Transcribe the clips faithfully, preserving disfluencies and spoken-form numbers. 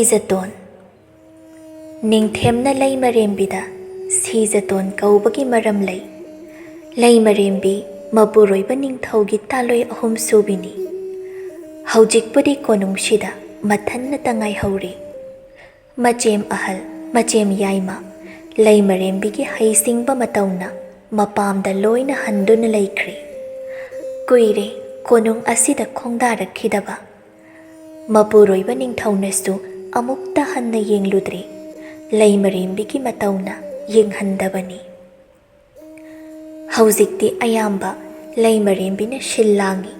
ꯁꯤꯖꯇꯣꯟ꯫ ꯅꯤꯡꯊꯦꯝꯅ ꯂꯩꯃꯔꯦꯝꯕꯤꯗ ꯁꯤꯖꯇꯣꯟ ꯀꯧꯕꯒꯤ ꯃꯔꯝ ꯂꯩ꯫ ꯂꯩꯃꯔꯦꯝꯕꯤ ꯃꯄꯨꯔꯣꯏꯕ ꯅꯤꯡꯊꯧꯒꯤ ꯇꯥꯂꯣꯏ ꯑꯍꯨꯝ ꯁꯨꯕꯤꯅꯤ꯫ ꯍꯧꯖꯤꯛꯄꯨꯗꯤ ꯀꯣꯅꯨꯡꯁꯤꯗ ꯃꯊꯟꯅꯇ ꯉꯥꯏꯍꯧꯔꯤ꯫ ꯃꯆꯦꯝ ꯑꯍꯜ, ꯃꯆꯦꯝ ꯌꯥꯏꯃ, ꯂꯩꯃꯔꯦꯝꯕꯤꯒꯤ ꯍꯩꯁꯤꯡꯕ ꯃꯇꯧꯅ ꯃꯄꯥꯝꯗ ꯂꯣꯏꯅ ꯍꯟꯗꯨꯅ ꯂꯩꯈ꯭ꯔꯦ꯫ ꯀꯨꯏꯔꯦ ꯀꯣꯅꯨꯡ ꯑꯁꯤꯗ ꯈꯣꯡꯗꯥꯔꯛꯈꯤꯗꯕ꯫ ꯃꯄꯨꯔꯣꯏꯕ ꯅꯤꯡꯊꯧꯅꯁꯨ ꯑꯃꯨꯛꯇ ꯍꯟꯅ ꯌꯦꯡꯂꯨꯗ꯭ꯔꯦ꯫ ꯂꯩꯃꯔꯦꯝꯕꯤꯒꯤ ꯃꯇꯧꯅ ꯌꯦꯡꯍꯟꯗꯕꯅꯤ꯫ ꯍꯧꯖꯤꯛꯇꯤ ꯑꯌꯥꯝꯕ ꯂꯩꯃꯔꯦꯝꯕꯤꯅ ꯁꯤꯜ ꯂꯥꯡꯏ꯫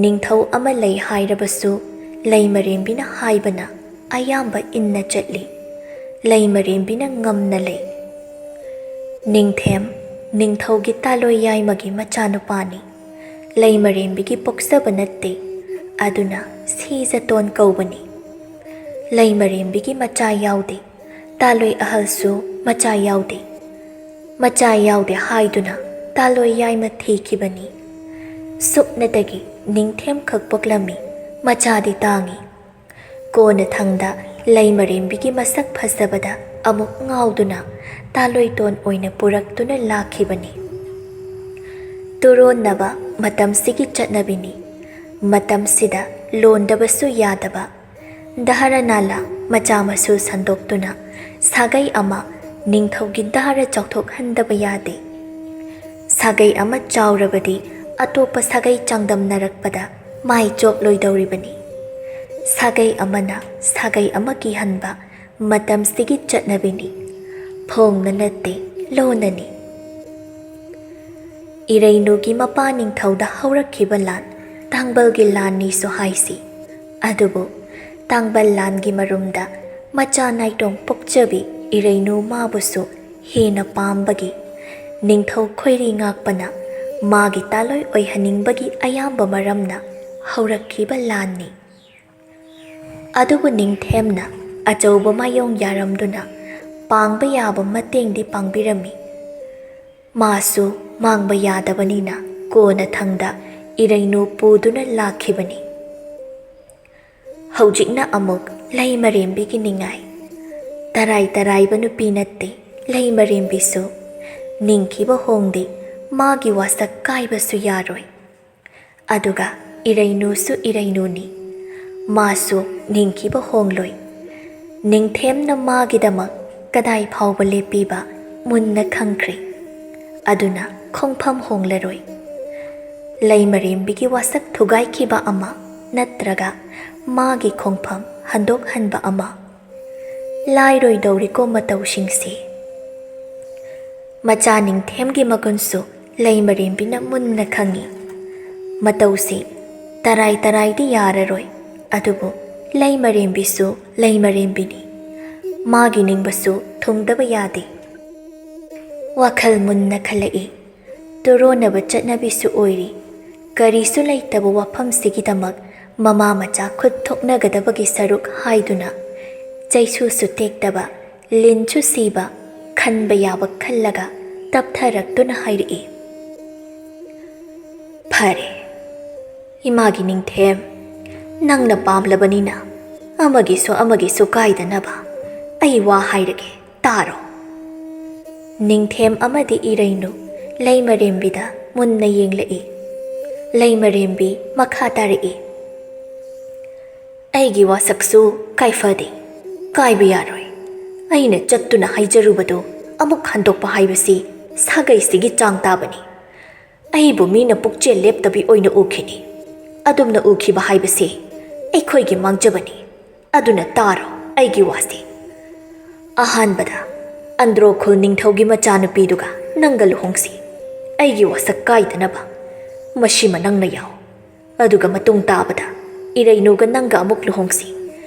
ꯅꯤꯡꯊꯧ ꯑꯃ ꯂꯩ ꯍꯥꯏꯔꯕꯁꯨ ꯂꯩꯃꯔꯦꯝꯕꯤꯅ ꯍꯥꯏꯕꯅ ꯑꯌꯥꯝꯕ ꯏꯟꯅ ꯆꯠꯂꯤ꯫ ꯂꯩꯃꯔꯦꯝꯕꯤꯅ ꯉꯝꯅ ꯂꯩ꯫ ꯅꯤꯡꯊꯦꯝ, ꯅꯤꯡꯊꯧꯒꯤ ꯇꯥꯂꯣꯏ ꯌꯥꯏꯃꯒꯤ ꯃꯆꯥꯅꯨꯄꯥꯅꯤ꯫ ꯂꯩꯃꯔꯦꯝꯕꯤꯒꯤ ꯄꯣꯛꯆꯕ ꯅꯠꯇꯦ, ꯑꯗꯨꯅ ꯁꯤꯖꯇꯣꯟ ꯀꯧꯕꯅꯤ꯫ ꯂꯩꯃꯔꯦꯝꯕꯤꯒꯤ ꯃꯆꯥ ꯌꯥꯎꯗꯦ, ꯇꯥꯂꯣꯏ ꯑꯍꯜꯁꯨ ꯃꯆꯥ ꯌꯥꯎꯗꯦ꯫ ꯃꯆꯥ ꯌꯥꯎꯗꯦ ꯍꯥꯏꯗꯨꯅ ꯇꯥꯂꯣꯏ ꯌꯥꯏꯃ ꯊꯤꯈꯤꯕꯅꯤ꯫ ꯁꯨꯞꯅꯇꯒꯤ ꯅꯤꯡꯊꯦꯝꯈꯛ ꯄꯣꯛꯂꯝꯃꯤ꯫ ꯃꯆꯥꯗꯤ ꯇꯥꯡꯏ꯫ ꯀꯣꯟꯅꯊꯪꯗ ꯂꯩꯃꯔꯦꯝꯕꯤꯒꯤ ꯃꯁꯛ ꯐꯖꯕꯗ ꯑꯃꯨꯛ ꯉꯥꯎꯗꯨꯅ ꯇꯥꯂꯣꯏꯇꯣꯟ ꯑꯣꯏꯅ ꯄꯨꯔꯛꯇꯨꯅ ꯂꯥꯛꯈꯤꯕꯅꯤ꯫ ꯇꯨꯔꯣꯟꯅꯕ ꯃꯇꯝꯁꯤꯒꯤ ꯆꯠꯅꯕꯤꯅꯤ꯫ ꯃꯇꯝꯁꯤꯗ ꯂꯣꯟꯗꯕꯁꯨ ꯌꯥꯗꯕ꯫ ꯗꯍꯔꯅꯥꯂꯥ ꯃꯆꯥ ꯃꯁꯨ ꯁꯟꯗꯣꯛꯇꯨꯅ ꯁꯥꯒꯩ ꯑꯃ ꯅꯤꯡꯊꯧꯒꯤ ꯗꯍꯔ ꯆꯥꯎꯊꯣꯛꯍꯟꯗꯕ ꯌꯥꯗꯦ꯫ ꯁꯥꯒꯩ ꯑꯃ ꯆꯥꯎꯔꯕꯗꯤ ꯑꯇꯣꯞꯄ ꯁꯥꯒꯩ ꯆꯥꯡꯗꯝꯅꯔꯛꯄꯗ ꯃꯥꯏ ꯆꯣꯞꯂꯣꯏꯗꯧꯔꯤꯕꯅꯤ꯫ ꯁꯥꯒꯩ ꯑꯃꯅ ꯁꯥꯒꯩ ꯑꯃ ꯀꯤꯍꯟꯕ ꯃꯇꯝꯁꯤꯒꯤ ꯆꯠꯅꯕꯤꯅꯤ꯫ ꯐꯣꯡꯅ ꯅꯠꯇꯦ, ꯂꯣꯟꯅꯅꯤ꯫ ꯏꯔꯩꯅꯨꯒꯤ ꯃꯄꯥ ꯅꯤꯡꯊꯧꯗ ꯍꯧꯔꯛꯈꯤꯕ ꯂꯥꯟ ꯇꯥꯡꯕꯜꯒꯤ ꯂꯥꯟꯅꯤꯁꯨ ꯍꯥꯏꯁꯤ꯫ ꯑꯗꯨꯕꯨ ꯇꯥꯡꯕꯜ ꯂꯥꯟꯒꯤ ꯃꯔꯨꯝꯗ ꯃꯆꯥ ꯅꯥꯏꯇꯣꯝ ꯄꯣꯛꯆꯕꯤ ꯏꯔꯩꯅꯨ ꯃꯥꯕꯨꯁꯨ ꯍꯦꯟꯅ ꯄꯥꯝꯕꯒꯤ ꯅꯤꯡꯊꯧ ꯈꯣꯏꯔꯤ ꯉꯥꯛꯄꯅ ꯃꯥꯒꯤ ꯇꯥꯂꯣꯏ ꯑꯣꯏꯍꯟꯅꯤꯡꯕꯒꯤ ꯑꯌꯥꯝꯕ ꯃꯔꯝꯅ ꯍꯧꯔꯛꯈꯤꯕ ꯂꯥꯟꯅꯤ꯫ ꯑꯗꯨꯕꯨ ꯅꯤꯡꯊꯦꯝꯅ ꯑꯆꯧꯕ ꯃꯥꯌꯣꯡ ꯌꯥꯔꯝꯗꯨꯅ ꯄꯥꯡꯕ ꯌꯥꯕ ꯃꯇꯦꯡꯗꯤ ꯄꯥꯡꯕꯤꯔꯝꯃꯤ꯫ ꯃꯥꯁꯨ ꯃꯥꯡꯕ ꯌꯥꯗꯕꯅꯤꯅ ꯀꯣꯟꯅꯊꯪꯗ ꯏꯔꯩꯅꯨ ꯄꯨꯗꯨꯅ ꯂꯥꯛꯈꯤꯕꯅꯤ꯫ ꯍꯧꯖꯤꯛꯅ ꯑꯃꯨꯛ ꯂꯩꯃꯔꯦꯝꯕꯤꯒꯤ ꯅꯤꯡꯉꯥꯏ꯫ ꯇꯔꯥꯏ ꯇꯔꯥꯏꯕ ꯅꯨꯄꯤ ꯅꯠꯇꯦ ꯂꯩꯃꯔꯦꯝꯕꯤꯁꯨ꯫ ꯅꯤꯡꯈꯤꯕ ꯍꯣꯡꯗꯦ, ꯃꯥꯒꯤ ꯋꯥꯁꯛ ꯀꯥꯏꯕꯁꯨ ꯌꯥꯔꯣꯏ꯫ ꯑꯗꯨꯒ ꯏꯔꯩꯅꯨꯁꯨ ꯏꯔꯩꯅꯨꯅꯤ꯫ ꯃꯥꯁꯨ ꯅꯤꯡꯈꯤꯕ ꯍꯣꯡꯂꯣꯏ꯫ ꯅꯤꯡꯊꯦꯝꯅ ꯃꯥꯒꯤꯗꯃꯛ ꯀꯗꯥꯏ ꯐꯥꯎꯕ ꯂꯦꯞꯄꯤꯕ ꯃꯨꯟꯅ ꯈꯪꯈ꯭ꯔꯦ꯫ ꯑꯗꯨꯅ ꯈꯣꯡꯐꯝ ꯍꯣꯡꯂꯔꯣꯏ꯫ ꯂꯩꯃꯔꯦꯝꯕꯤꯒꯤ ꯋꯥꯁꯛ ꯊꯨꯒꯥꯏꯈꯤꯕ ꯑꯃ ꯅꯠꯇ꯭ꯔꯒ ꯃꯥꯒꯤ ꯈꯣꯡꯐꯝ ꯍꯟꯗꯣꯛꯍꯟꯕ ꯑꯃ꯫ ꯂꯥꯏꯔꯣꯏꯗꯧꯔꯤꯀꯣ ꯃꯇꯧꯁꯤꯡꯁꯦ꯫ ꯃꯆꯥ ꯅꯤꯡꯊꯦꯝꯒꯤ ꯃꯒꯨꯟꯁꯨ ꯂꯩꯃꯔꯦꯝꯕꯤꯅ ꯃꯨꯟꯅ ꯈꯪꯏ꯫ ꯃꯇꯧꯁꯤ ꯇꯔꯥꯏ ꯇꯔꯥꯏꯗꯤ ꯌꯥꯔꯔꯣꯏ, ꯑꯗꯨꯕꯨ ꯂꯩꯃꯔꯦꯝꯕꯤꯁꯨ ꯂꯩꯃꯔꯦꯝꯕꯤꯅꯤ꯫ ꯃꯥꯒꯤ ꯅꯤꯡꯕꯁꯨ ꯊꯨꯡꯗꯕ ꯌꯥꯗꯦ꯫ ꯋꯥꯈꯜ ꯃꯨꯟꯅ ꯈꯜꯂꯛꯏ꯫ ꯇꯨꯔꯣꯟꯅꯕ ꯆꯠꯅꯕꯤꯁꯨ ꯑꯣꯏꯔꯤ꯫ ꯀꯔꯤꯁꯨ ꯂꯩꯇꯕ ꯋꯥꯐꯝꯁꯤꯒꯤꯗꯃꯛ ꯃꯃꯥ ꯃꯆꯥ ꯈꯨꯠ ꯊꯣꯛꯅꯒꯗꯕꯒꯤ ꯁꯔꯨꯛ ꯍꯥꯏꯗꯨꯅ ꯆꯩꯁꯨꯁꯨ ꯇꯦꯛꯇꯕ, ꯂꯤꯟꯁꯨ ꯁꯤꯕ, ꯈꯟꯕ ꯌꯥꯕ ꯈꯜꯂꯒ ꯇꯞꯊꯔꯛꯇꯨꯅ ꯍꯥꯏꯔꯛꯏ, "ꯐꯔꯦ, ꯏꯃꯥꯒꯤ ꯅꯤꯡꯊꯦꯝ, ꯅꯪꯅ ꯄꯥꯝꯂꯕꯅꯤꯅ ꯑꯃꯒꯤꯁꯨ ꯑꯃꯒꯤꯁꯨ ꯀꯥꯏꯗꯅꯕ ꯑꯩ ꯋꯥ ꯍꯥꯏꯔꯒꯦ, ꯇꯥꯔꯣ꯫" ꯅꯤꯡꯊꯦꯝ ꯑꯃꯗꯤ ꯏꯔꯩꯅꯨ ꯂꯩꯃꯔꯦꯝꯕꯤꯗ ꯃꯨꯟꯅ ꯌꯦꯡꯂꯛꯏ꯫ ꯂꯩꯃꯔꯦꯝꯕꯤ ꯃꯈꯥ ꯇꯥꯔꯛꯏ, "ꯑꯩꯒꯤ ꯋꯥꯁꯛꯁꯨ ꯀꯥꯏꯐꯗꯦ, ꯀꯥꯏꯕ ꯌꯥꯔꯣꯏ꯫ ꯑꯩꯅ ꯆꯠꯇꯨꯅ ꯍꯥꯏꯖꯔꯨꯕꯗꯨ ꯑꯃꯨꯛ ꯍꯟꯗꯣꯛꯄ ꯍꯥꯏꯕꯁꯤ ꯁꯥꯒꯩꯁꯤꯒꯤ ꯆꯥꯡ ꯇꯥꯕꯅꯤ꯫ ꯑꯩꯕꯨ ꯃꯤꯅ ꯄꯨꯛꯆꯦꯜ ꯂꯦꯞꯇꯕꯤ ꯑꯣꯏꯅ ꯎꯈꯤꯅꯤ꯫ ꯑꯗꯨꯝꯅ ꯎꯈꯤꯕ ꯍꯥꯏꯕꯁꯤ ꯑꯩꯈꯣꯏꯒꯤ ꯃꯥꯡꯖꯕꯅꯤ꯫ ꯑꯗꯨꯅ ꯇꯥꯔꯣ ꯑꯩꯒꯤ ꯋꯥꯁꯤ꯫ ꯑꯍꯥꯟꯕꯗ ꯑꯟꯗ꯭ꯔꯣꯈꯨꯜ ꯅꯤꯡꯊꯧꯒꯤ ꯃꯆꯥꯅꯨꯄꯤꯗꯨꯒ ꯅꯪꯒ ꯂꯨꯍꯣꯡꯁꯤ, ꯑꯩꯒꯤ ꯋꯥꯁꯛ ꯀꯥꯏꯗꯅꯕ꯫ ꯃꯁꯤꯃ ꯅꯪꯅ ꯌꯥꯎ꯫ ꯑꯗꯨꯒ ꯃꯇꯨꯡ ꯇꯥꯕꯗ ꯏꯔꯩꯅꯨꯒ ꯅꯪꯒ ꯑꯃꯨꯛ ꯂꯨꯍꯣꯡꯁꯤ꯫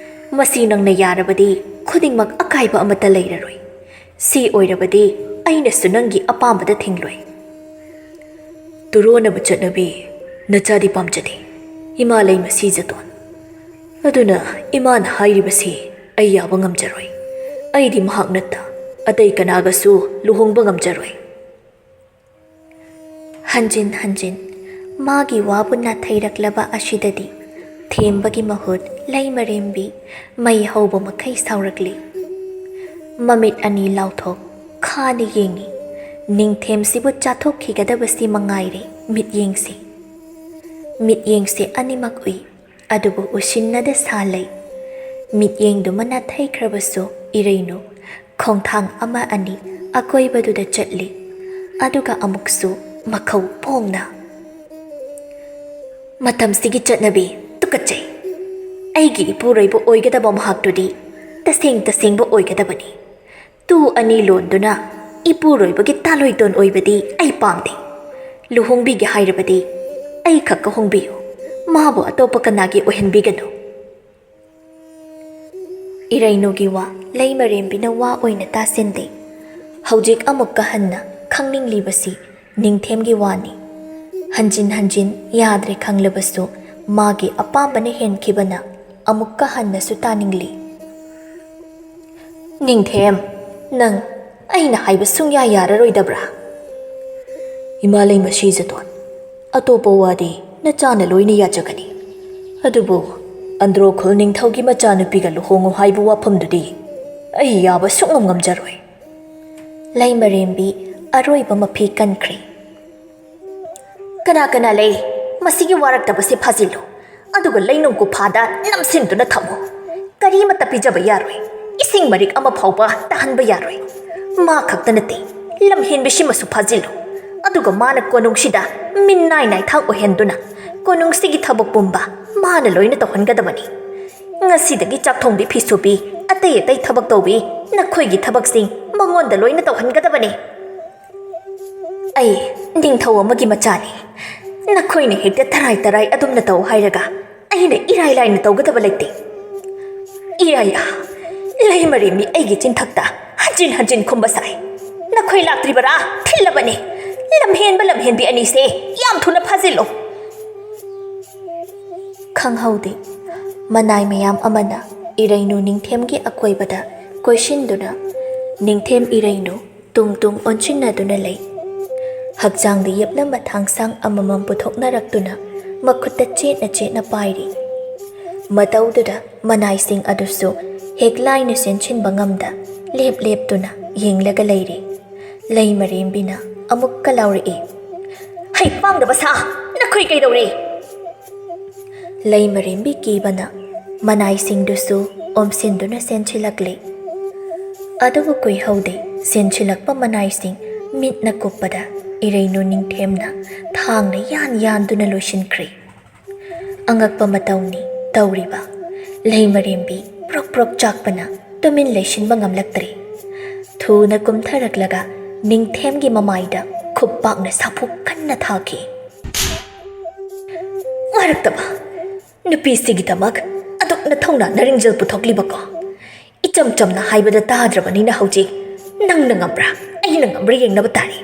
ꯃꯁꯤ ꯅꯪꯅ ꯌꯥꯔꯕꯗꯤ ꯈꯨꯗꯤꯡꯃꯛ ꯑꯀꯥꯏꯕ ꯑꯃꯠꯇ ꯂꯩꯔꯔꯣꯏ꯫ ꯁꯤ ꯑꯣꯏꯔꯕꯗꯤ ꯑꯩꯅꯁꯨ ꯅꯪꯒꯤ ꯑꯄꯥꯝꯕꯗ ꯊꯤꯡꯂꯣꯏ꯫" "ꯇꯨꯔꯣꯟꯅꯕ ꯆꯠꯅꯕꯤ ꯅꯆꯥꯗꯤ ꯄꯥꯝꯖꯗꯦ, ꯏꯃꯥ ꯂꯩꯃ ꯁꯤꯖꯇꯣꯟ꯫ ꯑꯗꯨꯅ ꯏꯃꯥꯅ ꯍꯥꯏꯔꯤꯕꯁꯤ ꯑꯩ ꯌꯥꯕ ꯉꯝꯖꯔꯣꯏ꯫ ꯑꯩꯗꯤ ꯃꯍꯥꯛ ꯅꯠꯇ ꯑꯇꯩ ꯀꯅꯥꯒꯁꯨ ꯂꯨꯍꯣꯡꯕ ꯉꯝꯖꯔꯣꯏ꯫" ꯍꯟꯖꯤꯟ ꯍꯟꯖꯤꯟ ꯃꯥꯒꯤ ꯋꯥꯕꯨ ꯅꯥꯊꯩꯔꯛꯂꯕ ꯑꯁꯤꯗꯗꯤ ꯊꯦꯝꯕꯒꯤ ꯃꯍꯨꯠ ꯂꯩꯃꯔꯦꯝꯕꯤ ꯃꯩ ꯍꯧꯕ ꯃꯈꯩ ꯁꯥꯎꯔꯛꯂꯤ꯫ ꯃꯃꯤꯠ ꯑꯅꯤ ꯂꯥꯎꯊꯣꯛ ꯈꯥꯅ ꯌꯦꯡꯉꯤ꯫ ꯅꯤꯡꯊꯦꯝꯁꯤꯕꯨ ꯆꯥꯊꯣꯛꯈꯤꯒꯗꯕꯁꯤ ꯃꯉꯥꯏꯔꯦ ꯃꯤꯠꯌꯦꯡꯁꯤ꯫ ꯃꯤꯠꯌꯦꯡꯁꯤ ꯑꯅꯤꯃꯛ ꯎꯏ, ꯑꯗꯨꯕꯨ ꯎꯁꯤꯟꯅꯗ ꯁꯥ ꯂꯩ꯫ ꯃꯤꯠꯌꯦꯡꯗꯨꯃ ꯅꯥꯊꯩꯈ꯭ꯔꯕꯁꯨ ꯏꯔꯩꯅꯨ ꯈꯣꯡꯊꯥꯡ ꯑꯃ ꯑꯅꯤ ꯑꯀꯣꯏꯕꯗꯨꯗ ꯆꯠꯂꯤ, ꯑꯗꯨꯒ ꯑꯃꯨꯛꯁꯨ ꯃꯈꯧ ꯄꯣꯡꯅ, "ꯃꯇꯝꯁꯤꯒꯤ ꯆꯠꯅꯕꯤ ꯇꯨꯀꯠꯆꯩ꯫ ꯑꯩꯒꯤ ꯏꯄꯨꯔꯣꯏꯕ ꯑꯣꯏꯒꯗꯕ ꯃꯍꯥꯛꯇꯨꯗꯤ ꯇꯁꯦꯡ ꯇꯁꯦꯡꯕ ꯑꯣꯏꯒꯗꯕꯅꯤ꯫ ꯇꯨ ꯑꯅꯤ ꯂꯣꯟꯗꯨꯅ ꯏꯄꯨꯔꯣꯏꯕꯒꯤ ꯇꯥꯂꯣꯏꯇꯣꯟ ꯑꯣꯏꯕꯗꯤ ꯑꯩ ꯄꯥꯝꯗꯦ꯫ ꯂꯨꯍꯣꯡꯕꯤꯒꯦ ꯍꯥꯏꯔꯕꯗꯤ ꯑꯩ ꯈꯛꯀ ꯍꯣꯡꯕꯤꯌꯨ꯫ ꯃꯥꯕꯨ ꯑꯇꯣꯞꯄ ꯀꯅꯥꯒꯤ ꯑꯣꯏꯍꯟꯕꯤꯒꯅꯨ꯫" ꯏꯔꯩꯅꯨꯒꯤ ꯋꯥ ꯂꯩꯃꯔꯦꯝꯕꯤꯅ ꯋꯥ ꯑꯣꯏꯅ ꯇꯥꯁꯤꯟꯗꯦ꯫ ꯍꯧꯖꯤꯛ ꯑꯃꯨꯛꯀ ꯍꯟꯅ ꯈꯪꯅꯤꯡꯂꯤꯕꯁꯤ ꯅꯤꯡꯊꯦꯝꯒꯤ ꯋꯥꯅꯤ꯫ ꯍꯟꯖꯤꯟ ꯍꯟꯖꯤꯟ ꯌꯥꯗ꯭ꯔꯦ ꯈꯪꯂꯕꯁꯨ, ꯃꯥꯒꯤ ꯑꯄꯥꯝꯕꯅ ꯍꯦꯟꯈꯤꯕꯅ ꯑꯃꯨꯛꯀ ꯍꯟꯅꯁꯨ ꯇꯥꯅꯤꯡꯂꯤ꯫ "ꯅꯤꯡꯊꯦꯝ, ꯅꯪ ꯑꯩꯅ ꯍꯥꯏꯕ ꯁꯨꯡꯌꯥ ꯌꯥꯔꯔꯣꯏꯗꯕ꯭ꯔꯥ?" "ꯏꯃꯥ ꯂꯩꯃ ꯁꯤꯖꯇꯣꯟ, ꯑꯇꯣꯞꯄ ꯋꯥꯗꯤ ꯅꯆꯥꯅ ꯂꯣꯏꯅ ꯌꯥꯖꯒꯅꯤ, ꯑꯗꯨꯕꯨ ꯑꯟꯗ꯭ꯔꯣꯈꯨꯜ ꯅꯤꯡꯊꯧꯒꯤ ꯃꯆꯥꯅꯨꯄꯤꯒ ꯂꯨꯍꯣꯡꯉꯨ ꯍꯥꯏꯕ ꯋꯥꯐꯝꯗꯨꯗꯤ ꯑꯩ ꯌꯥꯕ ꯁꯨꯡꯉꯝ ꯉꯝꯖꯔꯣꯏ꯫" ꯂꯩꯃꯔꯦꯝꯕꯤ ꯑꯔꯣꯏꯕ ꯃꯐꯤ ꯀꯟꯈ꯭ꯔꯦ꯫ "ꯀꯅꯥ ꯀꯅꯥ ꯂꯩ? ꯃꯁꯤꯒꯤ ꯋꯥꯔꯛꯇꯕꯁꯦ ꯐꯥꯖꯤꯜꯂꯨ, ꯑꯗꯨꯒ ꯂꯩꯅꯨꯡ ꯀꯨꯐꯥꯗ ꯅꯝꯁꯤꯟꯗꯨꯅ ꯊꯝꯃꯨ꯫ ꯀꯔꯤꯃꯠꯇ ꯄꯤꯖꯕ ꯌꯥꯔꯣꯏ, ꯏꯁꯤꯡ ꯃꯔꯤꯛ ꯑꯃ ꯐꯥꯎꯕ ꯇꯥꯍꯟꯕ ꯌꯥꯔꯣꯏ꯫ ꯃꯥ ꯈꯛꯇ ꯅꯠꯇꯦ, ꯂꯝꯍꯦꯟꯕꯤꯁꯤꯃꯁꯨ ꯐꯥꯖꯤꯜꯂꯨ, ꯑꯗꯨꯒ ꯃꯥꯅ ꯀꯣꯅꯨꯡꯁꯤꯗ ꯃꯤꯟ ꯅꯥꯏ ꯅꯥꯏꯊꯥꯛ ꯑꯣꯏꯍꯟꯗꯨꯅ ꯀꯣꯅꯨꯡꯁꯤꯒꯤ ꯊꯕꯛ ꯄꯨꯝꯕ ꯃꯥꯅ ꯂꯣꯏꯅ ꯇꯧꯍꯟꯒꯗꯕꯅꯤ꯫ ꯉꯁꯤꯗꯒꯤ ꯆꯥꯛ ꯊꯣꯡꯕꯤ, ꯐꯤ ꯁꯨꯕꯤ, ꯑꯇꯩ ꯑꯇꯩ ꯊꯕꯛ ꯇꯧꯕꯤ ꯅꯈꯣꯏꯒꯤ ꯊꯕꯛꯁꯤꯡ ꯃꯉꯣꯟꯗ ꯂꯣꯏꯅ ꯇꯧꯍꯟꯒꯗꯕꯅꯤ꯫ ꯑꯩ ꯅꯤꯡꯊꯧ ꯑꯃꯒꯤ ꯃꯆꯥꯅꯤ꯫ ꯅꯈꯣꯏꯅ ꯍꯦꯛꯇ ꯇꯔꯥꯏ ꯇꯔꯥꯏ ꯑꯗꯨꯝꯅ ꯇꯧ ꯍꯥꯏꯔꯒ ꯑꯩꯅ ꯏꯔꯥꯏ ꯂꯥꯏꯅ ꯇꯧꯒꯗꯕ ꯂꯩꯇꯦ꯫" "ꯏꯌꯥ ꯌꯥ, ꯂꯩꯃꯔꯦꯝꯕꯤ ꯑꯩꯒꯤ ꯆꯤꯟꯊꯛꯇ ꯍꯟꯖꯤꯟ ꯍꯟꯖꯤꯟ ꯈꯨꯝꯕ ꯁꯥꯏ꯫ ꯅꯈꯣꯏ ꯂꯥꯛꯇ꯭ꯔꯤꯕꯔꯥ? ꯊꯤꯜꯂꯕꯅꯤ꯫ ꯂꯝꯍꯦꯟꯕ ꯂꯝꯍꯦꯟꯕꯤ ꯑꯅꯤꯁꯦ ꯌꯥꯝ ꯊꯨꯅ ꯐꯥꯖꯤꯜꯂꯨ꯫" ꯈꯪꯍꯧꯗꯦ, ꯃꯅꯥꯏ ꯃꯌꯥꯝ ꯑꯃꯅ ꯏꯔꯩꯅꯨ ꯅꯤꯡꯊꯦꯝꯒꯤ ꯑꯀꯣꯏꯕꯗ ꯀꯣꯏꯁꯤꯟꯗꯨꯅ ꯅꯤꯡꯊꯦꯝ ꯏꯔꯩꯅꯨ ꯇꯨꯡ ꯇꯨꯡ ꯑꯣꯟꯁꯤꯟꯅꯗꯨꯅ ꯂꯩ꯫ ꯍꯛꯆꯥꯡꯗ ꯌꯦꯞꯅ ꯃꯊꯥꯡꯁꯥꯡ ꯑꯃꯃꯝ ꯄꯨꯊꯣꯛꯅꯔꯛꯇꯨꯅ ꯃꯈꯨꯠꯇ ꯆꯦꯠꯅ ꯆꯦꯠꯅ ꯄꯥꯏꯔꯤ꯫ ꯃꯇꯧꯗꯨꯗ ꯃꯅꯥꯏꯁꯤꯡ ꯑꯗꯨꯁꯨ ꯍꯦꯛ ꯂꯥꯏꯅ ꯆꯦꯟꯁꯤꯟꯕ ꯉꯝꯗ ꯂꯦꯞ ꯂꯦꯞꯇꯨꯅ ꯌꯦꯡꯂꯒ ꯂꯩꯔꯦ꯫ ꯂꯩꯃꯔꯦꯝꯕꯤꯅ ꯑꯃꯨꯛꯀ ꯂꯥꯎꯔꯛꯏ, "ꯍꯩ ꯄꯥꯡꯗꯕ ꯁꯥ, ꯅꯈꯣꯏ ꯀꯩꯗꯧꯔꯤ?" ꯂꯩꯃꯔꯦꯝꯕꯤ ꯀꯤꯕꯅ ꯃꯅꯥꯏꯁꯤꯡꯗꯨꯁꯨ ꯑꯣꯝꯁꯤꯟꯗꯨꯅ ꯆꯦꯟꯁꯤꯜꯂꯛꯂꯤ꯫ ꯑꯗꯨꯕꯨ ꯀꯨꯏꯍꯧꯗꯦ, ꯆꯦꯟꯁꯤꯜꯂꯛꯄ ꯃꯅꯥꯏꯁꯤꯡ ꯃꯤꯠꯅ ꯀꯨꯞꯄꯗ ꯏꯔꯩꯅꯨ ꯅꯤꯡꯊꯦꯝꯅ ꯊꯥꯡꯅ ꯌꯥꯟ ꯌꯥꯟꯗꯨꯅ ꯂꯣꯏꯁꯤꯟꯈ꯭ꯔꯦ꯫ ꯑꯉꯛꯄ ꯃꯇꯧꯅꯤ ꯇꯧꯔꯤꯕ꯫ ꯂꯩꯃꯔꯦꯝꯕꯤ ꯄ꯭ꯔꯣꯛ ꯄ꯭ꯔꯣꯛ ꯆꯥꯛꯄꯅ ꯇꯨꯃꯤꯟ ꯂꯩꯁꯤꯟꯕ ꯉꯝꯂꯛꯇ꯭ꯔꯦ꯫ ꯊꯨꯅ ꯀꯨꯝꯊꯔꯛꯂꯒ ꯅꯤꯡꯊꯦꯝꯒꯤ ꯃꯃꯥꯏꯗ ꯈꯨꯞ ꯄꯥꯛꯅ ꯁꯥꯐꯨ ꯀꯟꯅ ꯊꯥꯈꯤ꯫ "ꯋꯥꯔꯛꯇꯕ ꯅꯨꯄꯤꯁꯤꯒꯤꯗꯃꯛ ꯑꯗꯨꯛ ꯅꯊꯧꯅꯥ ꯅꯔꯤꯡꯖꯦꯜ ꯄꯨꯊꯣꯛꯂꯤꯕꯀꯣ? ꯏꯆꯝ ꯆꯝꯅ ꯍꯥꯏꯕꯗ ꯇꯥꯗ꯭ꯔꯕꯅꯤꯅ ꯍꯧꯖꯤꯛ ꯅꯪꯅ ꯉꯝꯕ꯭ꯔꯥ, ꯑꯩꯅ ꯉꯝꯕ꯭ꯔꯥ ꯌꯦꯡꯅꯕ ꯇꯥꯔꯦ꯫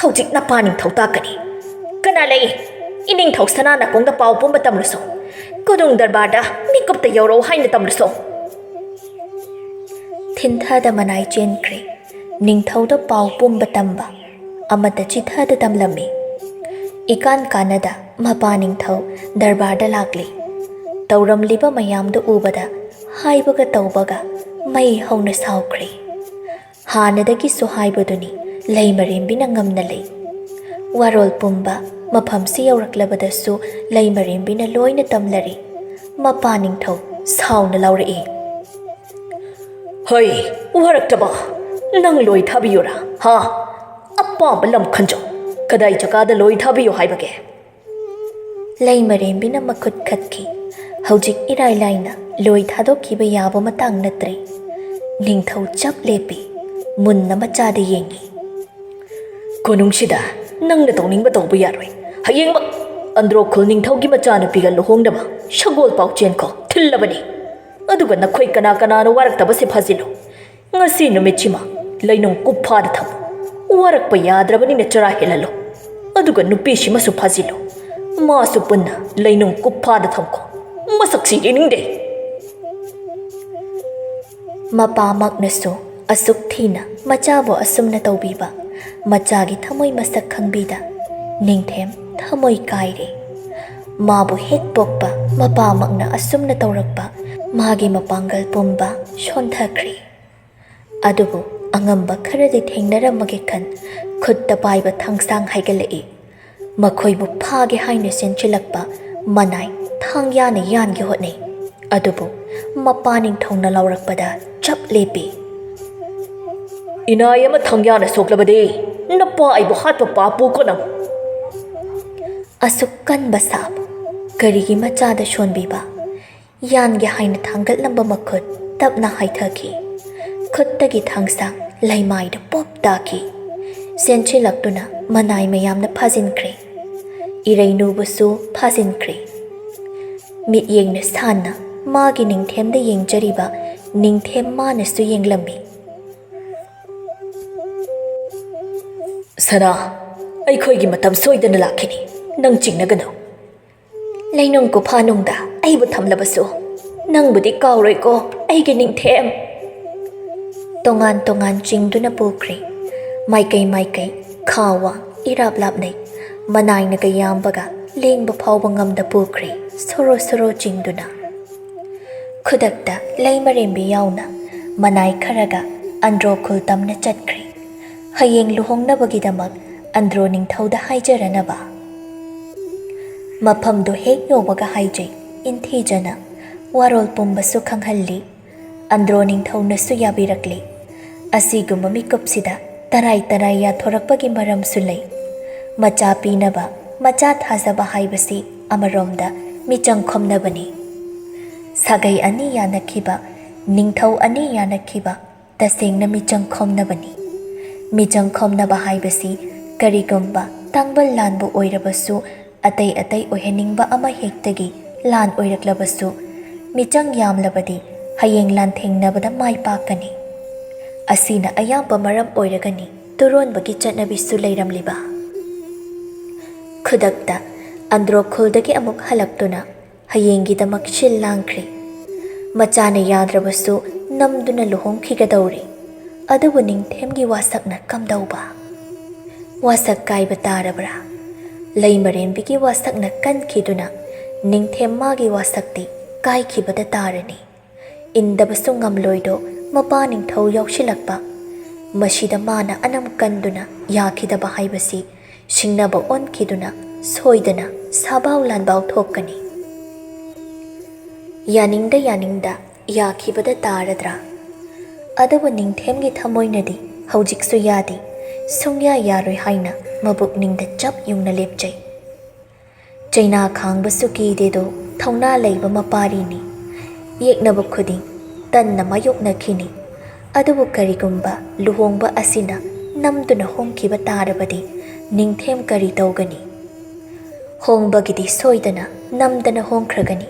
ꯍꯧꯖꯤꯛ ꯅꯄꯥ ꯅꯤꯡꯊꯧ ꯇꯥꯛꯀꯅꯤ꯫ ꯀꯅꯥ ꯂꯩ? ꯏꯅꯤꯡꯊꯧ ꯁꯅꯥ ꯅꯥꯀꯣꯡꯗ ꯄꯥꯎ ꯄꯨꯝꯕ ꯇꯝꯂꯨꯁꯣ꯫ ꯀꯣꯅꯨꯡ ꯗꯔꯕꯥꯔꯗ ꯃꯤꯀꯨꯞꯇ ꯌꯧꯔꯛꯎ ꯍꯥꯏꯅ ꯇꯝꯂꯨꯁꯣ꯫" ꯊꯤꯟꯊꯗ ꯃꯅꯥꯏ ꯆꯦꯟꯈ꯭ꯔꯦ꯫ ꯅꯤꯡꯊꯧꯗ ꯄꯥꯎ ꯄꯨꯝꯕ ꯇꯝꯕ ꯑꯃꯠꯇ ꯆꯤꯊꯗ ꯇꯝꯂꯝꯃꯤ꯫ ꯏꯀꯥꯟ ꯀꯥꯟꯅꯗ ꯃꯄꯥ ꯅꯤꯡꯊꯧ ꯗꯔꯕꯥꯔꯗ ꯂꯥꯛꯂꯤ꯫ ꯇꯧꯔꯝꯂꯤꯕ ꯃꯌꯥꯝꯗꯨ ꯎꯕꯗ ꯍꯥꯏꯕꯒ ꯇꯧꯕꯒ ꯃꯩ ꯍꯧꯅ ꯁꯥꯎꯈ꯭ꯔꯦ꯫ ꯍꯥꯟꯅꯗꯒꯤꯁꯨ ꯍꯥꯏꯕꯗꯨꯅꯤ, ꯂꯩꯃꯔꯦꯝꯕꯤꯅ ꯉꯝꯅ ꯂꯩ꯫ ꯋꯥꯔꯣꯜ ꯄꯨꯝꯕ ꯃꯐꯝꯁꯤ ꯌꯧꯔꯛꯂꯕꯗꯁꯨ ꯂꯩꯃꯔꯦꯝꯕꯤꯅ ꯂꯣꯏꯅ ꯇꯝꯂꯔꯤ꯫ ꯃꯄꯥ ꯅꯤꯡꯊꯧ ꯁꯥꯎꯅ ꯂꯥꯎꯔꯛꯏ, "ꯍꯩ, ꯋꯥꯔꯛꯇꯕ, ꯅꯪ ꯂꯣꯏ ꯊꯥꯕꯤꯌꯨꯔꯥ? ꯍꯥ? ꯑꯄꯥꯝꯕ ꯂꯝ ꯈꯟꯖꯧ꯫ ꯀꯗꯥꯏ ꯖꯒꯥꯗ ꯂꯣꯏ ꯊꯥꯕꯤꯌꯨ ꯍꯥꯏꯕꯒꯦ?" ꯂꯩꯃꯔꯦꯝꯕꯤꯅ ꯃꯈꯨꯠ ꯈꯠꯈꯤ꯫ ꯍꯧꯖꯤꯛ ꯏꯔꯥꯏ ꯂꯥꯏꯅ ꯂꯣꯏ ꯊꯥꯗꯣꯛꯈꯤꯕ ꯌꯥꯕ ꯃꯇꯥꯡ ꯅꯠꯇ꯭ꯔꯦ꯫ ꯅꯤꯡꯊꯧ ꯆꯞ ꯂꯦꯞꯄꯤ꯫ ꯃꯨꯟꯅ ꯃꯆꯥꯗ ꯌꯦꯡꯉꯤ꯫ "ꯀꯣꯅꯨꯡꯁꯤꯗ ꯅꯪꯅ ꯇꯧꯅꯤꯡꯕ ꯇꯧꯕ ꯌꯥꯔꯣꯏ꯫ ꯍꯌꯦꯡꯃꯛ ꯑꯟꯗ꯭ꯔꯣ ꯈꯨꯜ ꯅꯤꯡꯊꯧꯒꯤ ꯃꯆꯥꯅꯨꯄꯤꯒ ꯂꯨꯍꯣꯡꯅꯕ ꯁꯒꯣꯜ ꯄꯥꯎ ꯆꯦꯟꯈꯣ ꯊꯤꯜꯂꯕꯅꯤ꯫ ꯑꯗꯨꯒ ꯅꯈꯣꯏ ꯀꯅꯥ ꯀꯅꯥꯅꯣ ꯋꯥꯔꯛꯇꯕꯁꯦ ꯐꯥꯖꯤꯜꯂꯨ꯫ ꯉꯁꯤ ꯅꯨꯃꯤꯠꯁꯤꯃ ꯂꯩꯅꯨꯡ ꯀꯨꯞꯐꯥꯗ ꯊꯝꯃꯨ꯫ ꯋꯥꯔꯛꯄ ꯌꯥꯗ꯭ꯔꯕꯅꯤꯅ ꯆꯔꯥ ꯍꯦꯜꯍꯜꯂꯨ꯫ ꯑꯗꯨꯒ ꯅꯨꯄꯤꯁꯤꯃꯁꯨ ꯐꯥꯖꯤꯜꯂꯨ꯫ ꯃꯥꯁꯨ ꯄꯨꯟꯅ ꯂꯩꯅꯨꯡ ꯀꯨꯞꯐꯥꯗ ꯊꯝꯈꯣ꯫ ꯃꯁꯛꯁꯤ ꯌꯦꯡꯅꯤꯡꯗꯦ꯫" ꯃꯄꯥꯃꯛꯅꯁꯨ ꯑꯁꯨꯛ ꯊꯤꯅ ꯃꯆꯥꯕꯨ ꯑꯁꯨꯝꯅ ꯇꯧꯕꯤꯕ ꯃꯆꯥꯒꯤ ꯊꯃꯣꯏ ꯃꯁꯛ ꯈꯪꯕꯤꯗ ꯅꯤꯡꯊꯦꯝ ꯊꯃꯣꯏ ꯀꯥꯏꯔꯦ꯫ ꯃꯥꯕꯨ ꯍꯦꯛ ꯄꯣꯛꯄ ꯃꯄꯥꯃꯛꯅ ꯑꯁꯨꯝꯅ ꯇꯧꯔꯛꯄ ꯃꯥꯒꯤ ꯃꯄꯥꯡꯒꯜ ꯄꯨꯝꯕ ꯁꯣꯟꯊꯈ꯭ꯔꯦ꯫ ꯑꯗꯨꯕꯨ ꯑꯉꯝꯕ ꯈꯔꯗꯤ ꯊꯦꯡꯅꯔꯝꯃꯒꯦ ꯈꯟ ꯈꯨꯠꯇ ꯄꯥꯏꯕ ꯊꯥꯡꯁꯥꯡ ꯍꯥꯏꯒꯠꯂꯛꯏ꯫ ꯃꯈꯣꯏꯕꯨ ꯐꯥꯒꯦ ꯍꯥꯏꯅ ꯆꯦꯟꯁꯤꯜꯂꯛꯄ ꯃꯅꯥꯏ ꯊꯥꯡꯌꯥꯅ ꯌꯥꯟꯒꯦ ꯍꯣꯠꯅꯩ꯫ ꯑꯗꯨꯕꯨ ꯃꯄꯥ ꯅꯤꯡꯊꯧꯅ ꯂꯥꯎꯔꯛꯄꯗ ꯆꯞ ꯂꯦꯞꯄꯤ꯫ "ꯏꯅꯥꯏ ꯑꯃ ꯊꯥꯡꯌꯥꯅ ꯁꯣꯛꯂꯕꯗꯤ ꯅꯄꯥ ꯑꯩꯕꯨ ꯍꯥꯠꯄ ꯄꯥꯞꯄꯨ ꯀꯣꯅꯪ!" ꯑꯁꯨꯛ ꯀꯟꯕ ꯁꯥꯞ ꯀꯔꯤꯒꯤ ꯃꯆꯥꯗ ꯁꯣꯟꯕꯤꯕ? ꯌꯥꯟꯒꯦ ꯍꯥꯏꯅ ꯊꯥꯡꯒꯠꯂꯝꯕ ꯃꯈꯨꯠ ꯇꯞꯅ ꯍꯥꯏꯊꯈꯤ꯫ ꯈꯨꯠꯇꯒꯤ ꯊꯥꯡꯁꯥꯡ ꯂꯩꯃꯥꯏꯗ ꯄꯣꯞ ꯇꯥꯈꯤ꯫ ꯆꯦꯟꯁꯤꯜꯂꯛꯇꯨꯅ ꯃꯅꯥꯏ ꯃꯌꯥꯝꯅ ꯐꯥꯖꯤꯟꯈ꯭ꯔꯦ꯫ ꯏꯔꯩꯅꯨꯕꯨꯁꯨ ꯐꯥꯖꯤꯟꯈ꯭ꯔꯦ꯫ ꯃꯤꯠꯌꯦꯡꯅ ꯁꯥꯟꯅ ꯃꯥꯒꯤ ꯅꯤꯡꯊꯦꯝꯗ ꯌꯦꯡꯖꯔꯤꯕ ꯅꯤꯡꯊꯦꯝ ꯃꯥꯅꯁꯨ ꯌꯦꯡꯂꯝꯃꯤ꯫ "ꯁꯅꯥ, ꯑꯩꯈꯣꯏꯒꯤ ꯃꯇꯝ ꯁꯣꯏꯗꯅ ꯂꯥꯛꯈꯤꯅꯤ꯫ ꯅꯪ ꯆꯤꯡꯅꯒꯅꯨ꯫ ꯂꯩꯅꯨꯡ ꯀꯨꯐꯥꯅꯨꯡꯗ ꯑꯩꯕꯨ ꯊꯝꯂꯕꯁꯨ ꯅꯪꯕꯨꯗꯤ ꯀꯥꯎꯔꯣꯏꯀꯣ, ꯑꯩꯒꯤ ꯅꯤꯡꯊꯦꯝ!" ꯇꯣꯉꯥꯟ ꯇꯣꯉꯥꯟ ꯆꯤꯡꯗꯨꯅ ꯄꯨꯈ꯭ꯔꯦ꯫ ꯃꯥꯏꯀꯩ ꯃꯥꯏꯀꯩ, ꯈꯥ ꯋꯥꯡ ꯏꯔꯥꯞ ꯂꯥꯞꯅꯩ꯫ ꯃꯅꯥꯏꯅꯒ ꯌꯥꯝꯕꯒ ꯂꯦꯡꯕ ꯐꯥꯎꯕ ꯉꯝꯗ ꯄꯨꯈ꯭ꯔꯦ, ꯁꯣꯔꯣ ꯁꯣꯔꯣ ꯆꯤꯡꯗꯨꯅ꯫ ꯈꯨꯗꯛꯇ ꯂꯩꯃꯔꯦꯝꯕꯤ ꯌꯥꯎꯅ ꯃꯅꯥꯏ ꯈꯔꯒ ꯑꯟꯗ꯭ꯔꯣ ꯈꯨꯜ ꯇꯝꯅ ꯆꯠꯈ꯭ꯔꯦ꯫ ꯍꯌꯦꯡ ꯂꯨꯍꯣꯡꯅꯕꯒꯤꯗꯃꯛ ꯑꯟꯗ꯭ꯔꯣ ꯅꯤꯡꯊꯧꯗ ꯍꯥꯏꯖꯔꯅꯕ꯫ ꯃꯐꯝꯗꯨ ꯍꯦꯛ ꯌꯧꯕꯒ ꯍꯥꯏꯖꯩ ꯏꯟꯊꯤꯖꯅ ꯋꯥꯔꯣꯜ ꯄꯨꯝꯕꯁꯨ ꯈꯪꯍꯜꯂꯤ꯫ ꯑꯟꯗ꯭ꯔꯣ ꯅꯤꯡꯊꯧꯅꯁꯨ ꯌꯥꯕꯤꯔꯛꯂꯤ꯫ ꯑꯁꯤꯒꯨꯝꯕ ꯃꯤꯀꯨꯞꯁꯤꯗ ꯇꯔꯥꯏ ꯇꯔꯥꯏ ꯌꯥꯊꯣꯔꯛꯄꯒꯤ ꯃꯔꯝꯁꯨ ꯂꯩ꯫ ꯃꯆꯥ ꯄꯤꯅꯕ, ꯃꯆꯥ ꯊꯥꯖꯕ ꯍꯥꯏꯕꯁꯤ ꯑꯃꯔꯣꯝꯗ ꯃꯤꯆꯪ ꯈꯣꯝꯅꯕꯅꯤ꯫ ꯁꯥꯒꯩ ꯑꯅꯤ ꯌꯥꯅꯈꯤꯕ, ꯅꯤꯡꯊꯧ ꯑꯅꯤ ꯌꯥꯅꯈꯤꯕ, ꯇꯁꯦꯡꯅ ꯃꯤꯆꯪ ꯈꯣꯝꯅꯕꯅꯤ꯫ ꯃꯤꯆꯪ ꯈꯣꯝꯅꯕ ꯍꯥꯏꯕꯁꯤ ꯀꯔꯤꯒꯨꯝꯕ ꯇꯥꯡꯕꯜ ꯂꯥꯟꯕꯨ ꯑꯣꯏꯔꯕꯁꯨ, ꯑꯇꯩ ꯑꯇꯩ ꯑꯣꯏꯍꯟꯅꯤꯡꯕ ꯑꯃ ꯍꯦꯛꯇꯒꯤ ꯂꯥꯟ ꯑꯣꯏꯔꯛꯂꯕꯁꯨ, ꯃꯤꯆꯪ ꯌꯥꯝꯂꯕꯗꯤ ꯍꯌꯦꯡ ꯂꯥꯟꯊꯦꯡꯅꯕꯗ ꯃꯥꯏ ꯄꯥꯛꯀꯅꯤ꯫ ꯑꯁꯤꯅ ꯑꯌꯥꯝꯕ ꯃꯔꯝ ꯑꯣꯏꯔꯒꯅꯤ ꯇꯨꯔꯣꯟꯕꯒꯤ ꯆꯠꯅꯕꯤꯁꯨ ꯂꯩꯔꯝꯂꯤꯕ꯫ ꯈꯨꯗꯛꯇ ꯑꯟꯗ꯭ꯔꯣ ꯈꯨꯜꯗꯒꯤ ꯑꯃꯨꯛ ꯍꯜꯂꯛꯇꯨꯅ ꯍꯌꯦꯡꯒꯤꯗꯃꯛ ꯁꯤꯜ ꯂꯥꯡꯈ꯭ꯔꯦ꯫ ꯃꯆꯥꯅ ꯌꯥꯗ꯭ꯔꯕꯁꯨ ꯅꯝꯗꯨꯅ ꯂꯨꯍꯣꯡꯈꯤꯒꯗꯧꯔꯦ꯫ ꯑꯗꯨꯕꯨ ꯅꯤꯡꯊꯦꯝꯒꯤ ꯋꯥꯁꯛꯅ ꯀꯝꯗꯧꯕ? ꯋꯥꯁꯛ ꯀꯥꯏꯕ ꯇꯥꯔꯕ꯭ꯔꯥ? ꯂꯩꯃꯔꯦꯝꯕꯤꯒꯤ ꯋꯥꯁꯛꯅ ꯀꯟꯈꯤꯗꯨꯅ ꯅꯤꯡꯊꯦꯝ ꯃꯥꯒꯤ ꯋꯥꯁꯛꯇꯤ ꯀꯥꯏꯈꯤꯕꯗ ꯇꯥꯔꯅꯤ꯫ ꯏꯟꯗꯕꯁꯨ ꯉꯝꯂꯣꯏꯗꯣ ꯃꯄꯥ ꯅꯤꯡꯊꯧ ꯌꯥꯎꯁꯤꯜꯂꯛꯄ꯫ ꯃꯁꯤꯗ ꯃꯥꯅ ꯑꯅꯝ ꯀꯟꯗꯨꯅ ꯌꯥꯈꯤꯗꯕ ꯍꯥꯏꯕꯁꯤ ꯁꯤꯡꯅꯕ ꯑꯣꯟꯈꯤꯗꯨꯅ ꯁꯣꯏꯗꯅ ꯁꯥꯕꯥꯎ ꯂꯥꯟꯕꯥꯎ ꯊꯣꯛꯀꯅꯤ꯫ ꯌꯥꯅꯤꯡꯗ ꯌꯥꯅꯤꯡꯗ ꯌꯥꯈꯤꯕꯗ ꯇꯥꯔꯗ꯭ꯔꯥ? ꯑꯗꯨꯕꯨ ꯅꯤꯡꯊꯦꯝꯒꯤ ꯊꯃꯣꯏꯅꯗꯤ ꯍꯧꯖꯤꯛꯁꯨ ꯌꯥꯗꯦ, ꯁꯨꯡꯌꯥ ꯌꯥꯔꯣꯏ ꯍꯥꯏꯅ ꯃꯕꯨꯛꯅꯤꯡꯗ ꯆꯞ ꯌꯨꯡꯅ ꯂꯦꯞꯆꯩ꯫ ꯆꯩꯅꯥ ꯈꯥꯡꯕꯁꯨ ꯀꯤꯗꯦꯗꯣ ꯊꯧꯅꯥ ꯂꯩꯕ ꯃꯄꯥꯔꯤꯅꯤ꯫ ꯌꯦꯛꯅꯕ ꯈꯨꯗꯤꯡ ꯇꯟꯅ ꯃꯥꯌꯣꯛꯅꯈꯤꯅꯤ꯫ ꯑꯗꯨꯕꯨ ꯀꯔꯤꯒꯨꯝꯕ ꯂꯨꯍꯣꯡꯕ ꯑꯁꯤꯅ ꯅꯝꯗꯨꯅ ꯍꯣꯡꯈꯤꯕ ꯇꯥꯔꯕꯗꯤ ꯅꯤꯡꯊꯦꯝ ꯀꯔꯤ ꯇꯧꯒꯅꯤ? ꯍꯣꯡꯕꯒꯤꯗꯤ ꯁꯣꯏꯗꯅ ꯅꯝꯗꯅ ꯍꯣꯡꯈ꯭ꯔꯒꯅꯤ꯫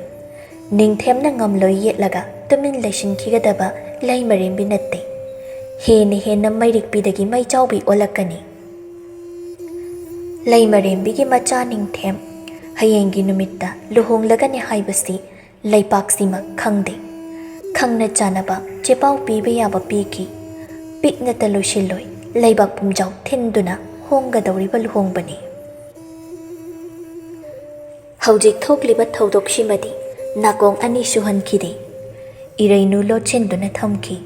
ꯅꯤꯡꯊꯦꯝꯅ ꯉꯝꯂꯣꯏ ꯌꯦꯠꯂꯒ ꯇꯨꯃꯤꯟ ꯂꯩꯁꯤꯟꯈꯤꯒꯗꯕ ꯂꯩꯃꯔꯦꯝꯕꯤ ꯅꯠꯇꯦ꯫ ꯍꯦꯟꯅ ꯍꯦꯟꯅ ꯃꯩꯔꯤꯛꯄꯤꯗꯒꯤ ꯃꯩꯆꯥꯎꯕꯤ ꯑꯣꯜꯂꯛꯀꯅꯤ꯫ ꯂꯩꯃꯔꯦꯝꯕꯤꯒꯤ ꯃꯆꯥ ꯅꯤꯡꯊꯦꯝ ꯍꯌꯦꯡꯒꯤ ꯅꯨꯃꯤꯠꯇ ꯂꯨꯍꯣꯡꯂꯒꯅꯤ ꯍꯥꯏꯕꯁꯤ ꯂꯩꯄꯥꯛꯁꯤꯃꯛ ꯈꯪꯗꯦ꯫ ꯈꯪꯅ ꯆꯥꯟꯅꯕ ꯆꯦꯄꯥꯎ ꯄꯤꯕ ꯌꯥꯕ ꯄꯤꯈꯤ꯫ ꯄꯤꯛꯅꯇ ꯂꯣꯏꯁꯤꯜꯂꯣꯏ, ꯂꯩꯕꯥꯛ ꯄꯨꯝꯖꯥꯎ ꯊꯤꯟꯗꯨꯅ ꯍꯣꯡꯒꯗꯧꯔꯤꯕ ꯂꯨꯍꯣꯡꯕꯅꯤ꯫ ꯍꯧꯖꯤꯛ ꯊꯣꯛꯂꯤꯕ ꯊꯧꯗꯣꯛꯁꯤꯃꯗꯤ ꯅꯥꯀꯣꯡ ꯑꯅꯤ ꯁꯨꯍꯟꯈꯤꯗꯦ꯫ ꯏꯔꯩꯅꯨ ꯂꯣꯠꯁꯤꯟꯗꯨꯅ ꯊꯝꯈꯤ꯫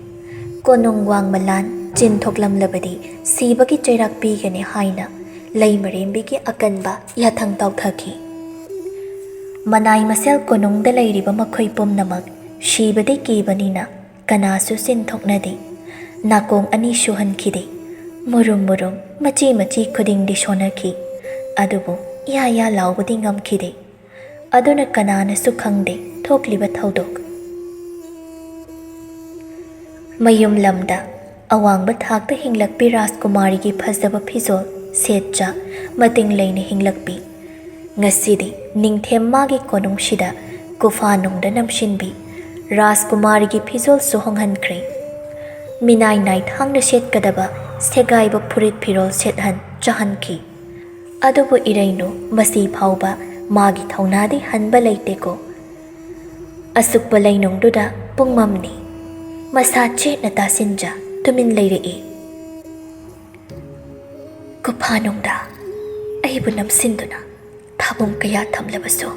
ꯀꯣꯅꯨꯡ ꯋꯥꯡꯃꯂꯥꯟ ꯆꯤꯟ ꯊꯣꯛꯂꯝꯂꯕꯗꯤ ꯁꯤꯕꯒꯤ ꯆꯩꯔꯥꯛ ꯄꯤꯒꯅꯤ ꯍꯥꯏꯅ ꯂꯩꯃꯔꯦꯝꯕꯤꯒꯤ ꯑꯀꯟꯕ ꯌꯥꯊꯪ ꯇꯥꯎꯊꯈꯤ꯫ ꯃꯅꯥꯏ ꯃꯁꯦꯜ ꯀꯣꯅꯨꯡꯗ ꯂꯩꯔꯤꯕ ꯃꯈꯣꯏ ꯄꯨꯝꯅꯃꯛ ꯁꯤꯕꯗꯤ ꯀꯤꯕꯅꯤꯅ ꯀꯅꯥꯁꯨ ꯆꯤꯟ ꯊꯣꯛꯅꯗꯦ꯫ ꯅꯥꯀꯣꯡ ꯑꯅꯤ ꯁꯨꯍꯟꯈꯤꯗꯦ꯫ ꯃꯨꯔꯨꯝ ꯃꯨꯔꯨꯝ, ꯃꯆꯤ ꯃꯆꯤ ꯈꯨꯗꯤꯡꯗꯤ ꯁꯣꯟꯅꯈꯤ꯫ ꯑꯗꯨꯕꯨ ꯌꯥ ꯌꯥ ꯂꯥꯎꯕꯗꯤ ꯉꯝꯈꯤꯗꯦ꯫ ꯑꯗꯨꯅ ꯀꯅꯥꯅꯁꯨ ꯈꯪꯗꯦ ꯊꯣꯛꯂꯤꯕ ꯊꯧꯗꯣꯛ꯫ ꯃꯌꯨꯝ ꯂꯝꯗ ꯑꯋꯥꯡꯕ ꯊꯥꯛꯇ ꯍꯤꯡꯂꯛꯄꯤ ꯔꯥꯖꯀꯨꯃꯥꯔꯤꯒꯤ ꯐꯖꯕ ꯐꯤꯖꯣꯜ ꯁꯦꯠꯆ ꯃꯇꯤꯡ ꯂꯩꯅ ꯍꯤꯡꯂꯛꯄꯤ꯫ ꯉꯁꯤꯗꯤ ꯅꯤꯡꯊꯦꯝ ꯃꯥꯒꯤ ꯀꯣꯅꯨꯡꯁꯤꯗ ꯒꯨꯐꯥ ꯅꯨꯡꯗ ꯅꯝꯁꯤꯟꯕꯤ ꯔꯥꯖꯀꯨꯃꯥꯔꯤꯒꯤ ꯐꯤꯖꯣꯜꯁꯨ ꯍꯣꯡꯍꯟꯈ꯭ꯔꯦ꯫ ꯃꯤꯅꯥꯏ ꯅꯥꯏꯊꯥꯡꯅ ꯁꯦꯠꯀꯗꯕ ꯁꯦꯒꯥꯏꯕ ꯐꯨꯔꯤꯠ ꯐꯤꯔꯣꯜ ꯁꯦꯠꯍꯟ ꯆꯥꯍꯟꯈꯤ꯫ ꯑꯗꯨꯕꯨ ꯏꯔꯩꯅꯨ ꯃꯁꯤ ꯐꯥꯎꯕ ꯃꯥꯒꯤ ꯊꯧꯅꯥꯗꯤ ꯍꯟꯕ ꯂꯩꯇꯦꯀꯣ꯫ ꯑꯁꯨꯛꯄ ꯂꯩꯅꯨꯡꯗꯨꯗ ꯄꯨꯡꯃꯝꯅꯤ꯫ ꯃꯁꯥ ꯆꯦꯠꯅ ꯇꯥꯁꯤꯟꯖ ꯇꯨꯃꯤꯟ ꯂꯩꯔꯛꯏ꯫ ꯒꯨꯐꯥꯅꯨꯡꯗ ꯑꯩꯕꯨ ꯅꯝꯁꯤꯟꯗꯨꯅ ꯊꯥꯕꯨꯡ ꯀꯌꯥ ꯊꯝꯂꯕꯁꯨ,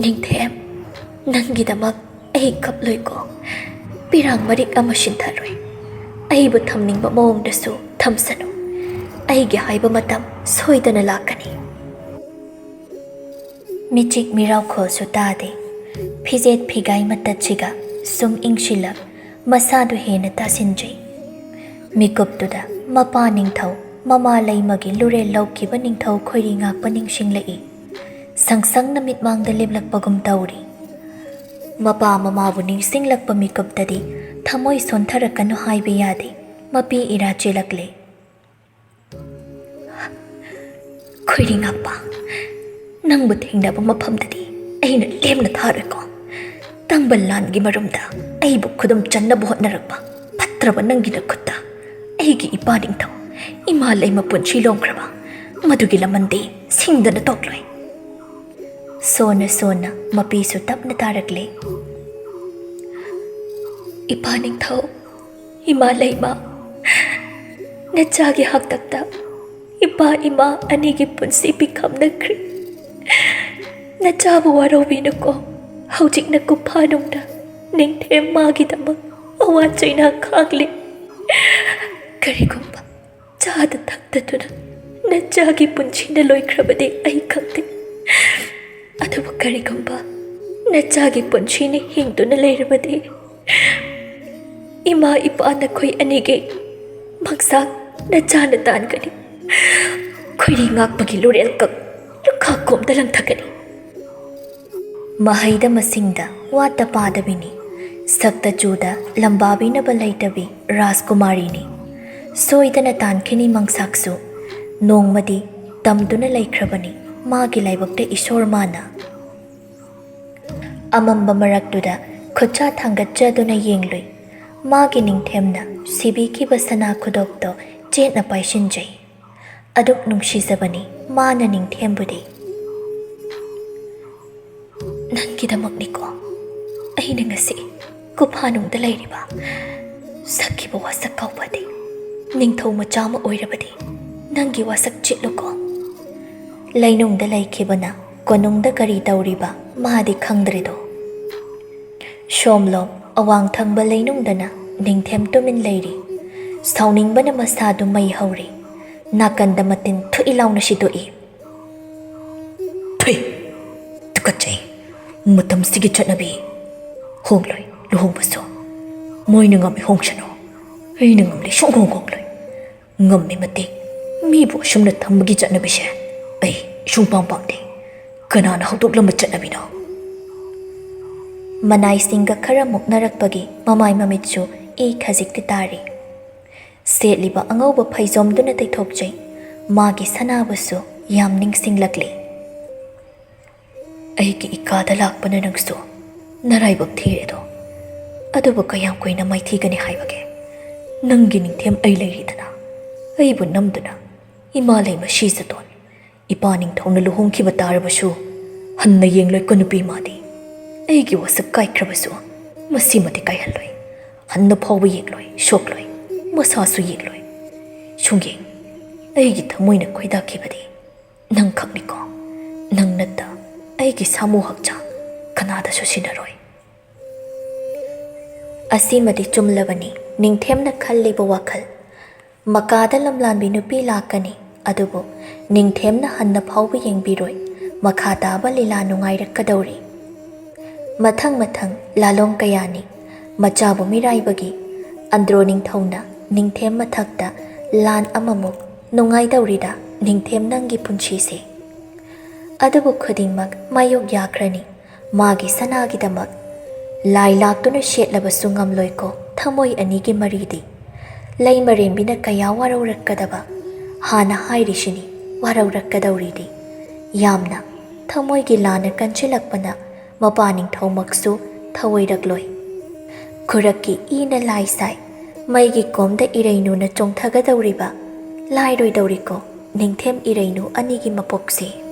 ꯅꯤꯡꯊꯦꯝ, ꯅꯪꯒꯤꯗꯃꯛ ꯑꯩ ꯀꯞꯂꯣꯏꯀꯣ꯫ ꯄꯤꯔꯥꯡ ꯃꯔꯤꯛ ꯑꯃ ꯁꯤꯟꯊꯔꯣꯏ꯫ ꯑꯩꯕꯨ ꯊꯝꯅꯤꯡꯕ ꯃꯑꯣꯡꯗꯁꯨ ꯊꯝꯁꯅꯨ꯫ ꯑꯩꯒꯤ ꯍꯥꯏꯕ ꯃꯇꯝ ꯁꯣꯏꯗꯅ ꯂꯥꯛꯀꯅꯤ꯫ ꯃꯤꯆꯤꯛ ꯃꯤꯔꯥꯎꯈꯣꯜꯁꯨ ꯇꯥꯗꯦ꯫ ꯐꯤꯖꯦꯠ ꯐꯤꯒꯥꯏ ꯃꯇꯠꯁꯤꯒ ꯁꯨꯝ ꯏꯪꯁꯤꯜꯂꯛ, ꯃꯁꯥꯗꯨ ꯍꯦꯟꯅ ꯇꯥꯁꯤꯟꯖꯩ꯫ ꯃꯤꯀꯨꯞꯇꯨꯗ ꯃꯄꯥ ꯅꯤꯡꯊꯧ, ꯃꯃꯥ ꯂꯩꯃꯒꯤ ꯂꯨꯔꯦꯜ ꯂꯧꯈꯤꯕ ꯅꯤꯡꯊꯧ ꯈꯣꯏꯔꯤ ꯉꯥꯛꯄ ꯅꯤꯡꯁꯤꯡꯂꯛꯏ꯫ ꯁꯪꯁꯪꯅ ꯃꯤꯠꯃꯥꯡꯗ ꯂꯦꯞꯂꯛꯄꯒꯨꯝ ꯇꯧꯔꯤ꯫ ꯃꯄꯥ ꯃꯃꯥꯕꯨ ꯅꯤꯡꯁꯤꯡꯂꯛꯄ ꯃꯤꯀꯨꯞꯇꯗꯤ ꯊꯃꯣꯏ ꯁꯣꯟꯊꯔꯛꯀꯅꯨ ꯍꯥꯏꯕ ꯌꯥꯗꯦ꯫ ꯃꯄꯤ ꯏꯔꯥ ꯆꯦꯜꯂꯛꯂꯦ꯫ ꯈꯣꯏꯔꯤ ꯉꯥꯛꯄ, ꯅꯪꯕꯨ ꯊꯦꯡꯅꯕ ꯃꯐꯝꯗꯗꯤ ꯑꯩꯅ ꯂꯦꯝꯅ ꯊꯥꯔꯣꯏꯀꯣ꯫ ꯇꯥꯡꯕꯜ ꯂꯥꯟꯒꯤ ꯃꯔꯨꯝꯗ ꯑꯩꯕꯨ ꯈꯨꯗꯨꯝ ꯆꯟꯅꯕ ꯍꯣꯠꯅꯔꯛꯄ ꯐꯠꯇ꯭ꯔꯕ ꯅꯪꯒꯤ ꯅꯈꯨꯠꯇ ꯑꯩꯒꯤ ꯏꯄꯥ ꯅꯤꯡꯊꯧ, ꯏꯃꯥ ꯂꯩꯃ ꯄꯨꯟꯁꯤ ꯂꯣꯝꯈ꯭ꯔꯕ, ꯃꯗꯨꯒꯤ ꯂꯃꯟꯗꯤ ꯁꯤꯡꯗꯅ ꯇꯣꯛꯂꯣꯏ꯫ ꯁꯣꯟꯅ ꯁꯣꯟꯅ ꯃꯄꯤꯁꯨ ꯇꯞꯅ ꯇꯥꯔꯛꯂꯦ꯫ ꯏꯄꯥ ꯅꯤꯡꯊꯧ, ꯏꯃꯥ ꯂꯩꯃ, ꯅꯆꯥꯒꯤ ꯍꯥꯛꯇꯛꯇ ꯏꯄꯥ ꯏꯃꯥ ꯑꯅꯤꯒꯤ ꯄꯨꯟꯁꯤ ꯄꯤꯈꯝꯅꯈ꯭ꯔꯦ꯫ ꯅꯆꯥꯕꯨ ꯋꯥꯔꯧꯕꯤꯅꯨꯀꯣ꯫ ꯍꯧꯖꯤꯛꯅ ꯀꯨꯐꯥꯅꯨꯡꯗ ꯅꯤꯡꯊꯦꯝ ꯃꯥꯒꯤꯗꯃꯛ ꯑꯋꯥ ꯆꯩꯅꯥ ꯈꯥꯡꯂꯤ꯫ ꯀꯔꯤꯒꯨꯝꯕ ꯆꯥꯗ ꯊꯛꯇꯗꯨꯅ ꯅꯆꯥꯒꯤ ꯄꯨꯟꯁꯤꯅ ꯂꯣꯏꯈ꯭ꯔꯕꯗꯤ ꯑꯩ ꯈꯪꯗꯦ꯫ ꯑꯗꯨꯕꯨ ꯀꯔꯤꯒꯨꯝꯕ ꯅꯆꯥꯒꯤ ꯄꯨꯟꯁꯤꯅ ꯍꯤꯡꯗꯨꯅ ꯂꯩꯔꯕꯗꯤ, ꯏꯃꯥ ꯏꯄꯥ ꯅꯈꯣꯏ ꯑꯅꯤꯒꯤ ꯃꯪꯁꯥꯛ ꯅꯆꯥꯅ ꯇꯥꯟꯒꯅꯤ꯫ ꯈꯣꯏꯔꯤ ꯉꯥꯛꯄꯒꯤ ꯂꯨꯔꯦꯜ ꯀꯛ ꯂꯨꯈꯥ ꯀꯣꯝꯗ ꯂꯪꯊꯒꯅꯤ꯫ ꯃꯍꯩꯗ ꯃꯁꯤꯡꯗ ꯋꯥꯠꯇ ꯄꯥꯗꯕꯤꯅꯤ꯫ ꯁꯛꯇ ꯆꯨꯗ ꯂꯝꯕꯥꯕꯤꯅꯕ ꯂꯩꯇꯕꯤ ꯔꯥꯖꯀꯨꯃꯥꯔꯤꯅꯤ꯫ ꯁꯣꯏꯗꯅ ꯇꯥꯟꯈꯤꯅꯤ ꯃꯪꯁꯥꯛꯁꯨ꯫ ꯅꯣꯡꯃꯗꯤ ꯇꯝꯗꯨꯅ ꯂꯩꯈ꯭ꯔꯕꯅꯤ ꯃꯥꯒꯤ ꯂꯥꯏꯕꯛꯇ ꯏꯁꯣꯔ ꯃꯥꯅ꯫ ꯑꯃꯝꯕ ꯃꯔꯛꯇꯨꯗ ꯈꯨꯠꯁꯥ ꯊꯥꯡꯒꯠꯆꯗꯨꯅ ꯌꯦꯡꯂꯨꯏ꯫ ꯃꯥꯒꯤ ꯅꯤꯡꯊꯦꯝꯅ ꯁꯤꯕꯤꯈꯤꯕ ꯁꯅꯥ ꯈꯨꯗꯣꯞꯇꯣ ꯆꯦꯠꯅ ꯄꯥꯏꯁꯤꯟꯖꯩ꯫ ꯑꯗꯨꯛ ꯅꯨꯡꯁꯤꯖꯕꯅꯤ ꯃꯥꯅ ꯅꯤꯡꯊꯦꯝꯕꯨꯗꯤ꯫ ꯅꯪꯒꯤꯗꯃꯛꯅꯤꯀꯣ ꯑꯩꯅ ꯉꯁꯤ ꯀꯨꯐꯥꯅꯨꯡꯗ ꯂꯩꯔꯤꯕ꯫ ꯁꯛꯈꯤꯕ ꯋꯥꯁꯛ ꯀꯥꯎꯕꯗꯤ ꯅꯤꯡꯊꯧ ꯃꯆꯥ ꯑꯃ ꯑꯣꯏꯔꯕꯗꯤ ꯅꯪꯒꯤ ꯋꯥꯁꯛ ꯆꯦꯠꯂꯨꯀꯣ꯫ ꯂꯩꯅꯨꯡꯗ ꯂꯩꯈꯤꯕꯅ ꯀꯣꯅꯨꯡꯗ ꯀꯔꯤ ꯇꯧꯔꯤꯕ ꯃꯥꯗꯤ ꯈꯪꯗ꯭ꯔꯦꯗꯣ꯫ ꯁꯣꯝꯂꯣꯝ ꯑꯋꯥꯡ ꯊꯪꯕ ꯂꯩꯅꯨꯡꯗꯅ ꯅꯤꯡꯊꯦꯝ ꯇꯨꯃꯤꯟ ꯂꯩꯔꯤ꯫ ꯁꯥꯎꯅꯤꯡꯕꯅ ꯃꯁꯥꯗꯨ ꯃꯩ ꯍꯧꯔꯤ꯫ ꯅꯥꯀꯟꯗ ꯃꯇꯤꯟ ꯊꯨꯏ ꯂꯥꯎꯅ ꯁꯤꯗꯣꯛꯏ꯫ ꯊꯨꯏ! ꯇꯨꯀꯠꯆꯩ! ꯃꯇꯝꯁꯤꯒꯤ ꯆꯠꯅꯕꯤ꯫ ꯍꯣꯡꯂꯣꯏ ꯂꯨꯍꯣꯡꯕꯁꯨ꯫ ꯃꯣꯏꯅ ꯉꯝꯃꯤ ꯍꯣꯡꯁꯅꯨ꯫ ꯑꯩꯅ ꯉꯝꯂꯤ ꯁꯨꯡꯍꯣꯡ ꯍꯣꯡꯂꯣꯏ꯫ ꯉꯝꯃꯤ ꯃꯇꯤꯛ ꯃꯤꯕꯨ ꯑꯁꯨꯝꯅ ꯊꯝꯕꯒꯤ ꯆꯠꯅꯕꯤꯁꯦ ꯑꯩ ꯁꯨꯡꯄꯥꯝ ꯄꯥꯝꯗꯦ꯫ ꯀꯅꯥꯅ ꯍꯧꯗꯣꯛꯂꯝꯕ ꯆꯠꯅꯕꯤꯅꯣ? ꯃꯅꯥꯏꯁꯤꯡꯒ ꯈꯔ ꯃꯨꯛꯅꯔꯛꯄꯒꯤ ꯃꯃꯥꯏ ꯃꯃꯤꯠꯁꯨ ꯏ ꯈꯖꯤꯛꯇꯤ ꯇꯥꯔꯤ꯫ ꯁꯦꯠꯂꯤꯕ ꯑꯉꯧꯕ ꯐꯩꯖꯣꯝꯗꯨꯅ ꯇꯩꯊꯣꯛꯆꯩ꯫ ꯃꯥꯒꯤ ꯁꯅꯥꯕꯨꯁꯨ ꯌꯥꯝ ꯅꯤꯡꯁꯤꯡꯂꯛꯂꯤ꯫ ꯑꯩꯒꯤ ꯏꯀꯥꯗ ꯂꯥꯛꯄꯅ ꯅꯪꯁꯨ ꯅꯔꯥꯏꯕꯛ ꯊꯤꯔꯦꯗꯣ꯫ ꯑꯗꯨꯕꯨ ꯀꯌꯥꯝ ꯀꯨꯏꯅ ꯃꯥꯏꯊꯤꯒꯅꯤ ꯍꯥꯏꯕꯒꯦ? ꯅꯪꯒꯤ ꯅꯤꯡꯊꯦꯝ ꯑꯩ ꯂꯩꯔꯤꯗꯅ꯫ ꯑꯩꯕꯨ ꯅꯝꯗꯨꯅ ꯏꯃꯥ ꯂꯩꯃ ꯁꯤꯖꯇꯣꯟ, ꯏꯄꯥ ꯅꯤꯡꯊꯧꯅ ꯂꯨꯍꯣꯡꯈꯤꯕ ꯇꯥꯔꯕꯁꯨ ꯍꯟꯅ ꯌꯦꯡꯂꯣꯏꯀꯣ ꯅꯨꯄꯤ ꯃꯥꯗꯤ꯫ ꯑꯩꯒꯤ ꯋꯥꯁꯛ ꯀꯥꯏꯈ꯭ꯔꯕꯁꯨ ꯃꯁꯤꯃꯗꯤ ꯀꯥꯏꯍꯜꯂꯣꯏ꯫ ꯍꯟꯅ ꯐꯥꯎꯕ ꯌꯦꯡꯂꯣꯏ, ꯁꯣꯛꯂꯣꯏ, ꯃꯁꯥꯁꯨ ꯌꯦꯡꯂꯣꯏ꯫ ꯁꯨꯡꯌꯦꯡ ꯑꯩꯒꯤ ꯊꯃꯣꯏꯅ ꯈꯣꯏꯗꯥꯈꯤꯕꯗꯤ ꯅꯪ ꯈꯛꯅꯤꯀꯣ꯫ ꯅꯪ ꯅꯠꯇ ꯑꯩꯒꯤ ꯁꯥꯃꯨ ꯍꯛꯆꯥꯡ ꯀꯅꯥꯗꯁꯨ ꯁꯤꯟꯅꯔꯣꯏ꯫ ꯑꯁꯤꯃꯗꯤ ꯆꯨꯝꯂꯕꯅꯤ ꯅꯤꯡꯊꯦꯝꯅ ꯈꯜꯂꯤꯕ ꯋꯥꯈꯜ꯫ ꯃꯀꯥꯗ ꯂꯝꯂꯥꯟꯕꯤ ꯅꯨꯄꯤ ꯂꯥꯛꯀꯅꯤ, ꯑꯗꯨꯕꯨ ꯅꯤꯡꯊꯦꯝꯅ ꯍꯟꯅ ꯐꯥꯎꯕ ꯌꯦꯡꯕꯤꯔꯣꯏ꯫ ꯃꯈꯥ ꯇꯥꯕ ꯂꯤꯂꯥ ꯅꯨꯡꯉꯥꯏꯔꯛꯀꯗꯧꯔꯤ꯫ ꯃꯊꯪ ꯃꯊꯪ ꯂꯥꯂꯣꯡ ꯀꯌꯥꯅꯤ꯫ ꯃꯆꯥꯕꯨ ꯃꯤꯔꯥꯏꯕꯒꯤ ꯑꯟꯗ꯭ꯔꯣ ꯅꯤꯡꯊꯧꯅ ꯅꯤꯡꯊꯦꯝ ꯃꯊꯛꯇ ꯂꯥꯟ ꯑꯃꯃꯨꯛ ꯅꯨꯡꯉꯥꯏꯗꯧꯔꯤꯗ ꯅꯤꯡꯊꯦꯝ ꯅꯪꯒꯤ ꯄꯨꯟꯁꯤꯁꯦ꯫ ꯑꯗꯨꯕꯨ ꯈꯨꯗꯤꯡꯃꯛ ꯃꯥꯌꯣꯛ ꯌꯥꯈ꯭ꯔꯅꯤ꯫ ꯃꯥꯒꯤ ꯁꯅꯥꯒꯤꯗꯃꯛ ꯂꯥꯏ ꯂꯥꯛꯇꯨꯅ ꯁꯦꯠꯂꯕꯁꯨ ꯉꯝꯂꯣꯏꯀꯣ ꯊꯃꯣꯏ ꯑꯅꯤꯒꯤ ꯃꯔꯤꯗꯤ꯫ ꯂꯩꯃꯔꯦꯝꯕꯤꯅ ꯀꯌꯥ ꯋꯥꯔꯧꯔꯛꯀꯗꯕ꯫ ꯍꯥꯟꯅ ꯍꯥꯏꯔꯤꯁꯤꯅꯤ ꯋꯥꯔꯧꯔꯛꯀꯗꯧꯔꯤꯗꯤ꯫ ꯌꯥꯝꯅ ꯊꯃꯣꯏꯒꯤ ꯂꯥꯟꯅ ꯀꯟꯁꯤꯜꯂꯛꯄꯅ ꯃꯄꯥ ꯅꯤꯡꯊꯧꯃꯛꯁꯨ ꯊꯧꯑꯣꯏꯔꯛꯂꯣꯏ꯫ ꯈꯨꯔꯛꯀꯤ ꯏꯅ ꯂꯥꯏ ꯁꯥꯏ꯫ ꯃꯩꯒꯤ ꯀꯣꯝꯗ ꯏꯔꯩꯅꯨꯅ ꯆꯣꯡꯊꯒꯗꯧꯔꯤꯕ꯫ ꯂꯥꯏꯔꯣꯏꯗꯧꯔꯤꯀꯣ ꯅꯤꯡꯊꯦꯝ ꯏꯔꯩꯅꯨ ꯑꯅꯤꯒꯤ ꯃꯄꯣꯛꯁꯦ꯫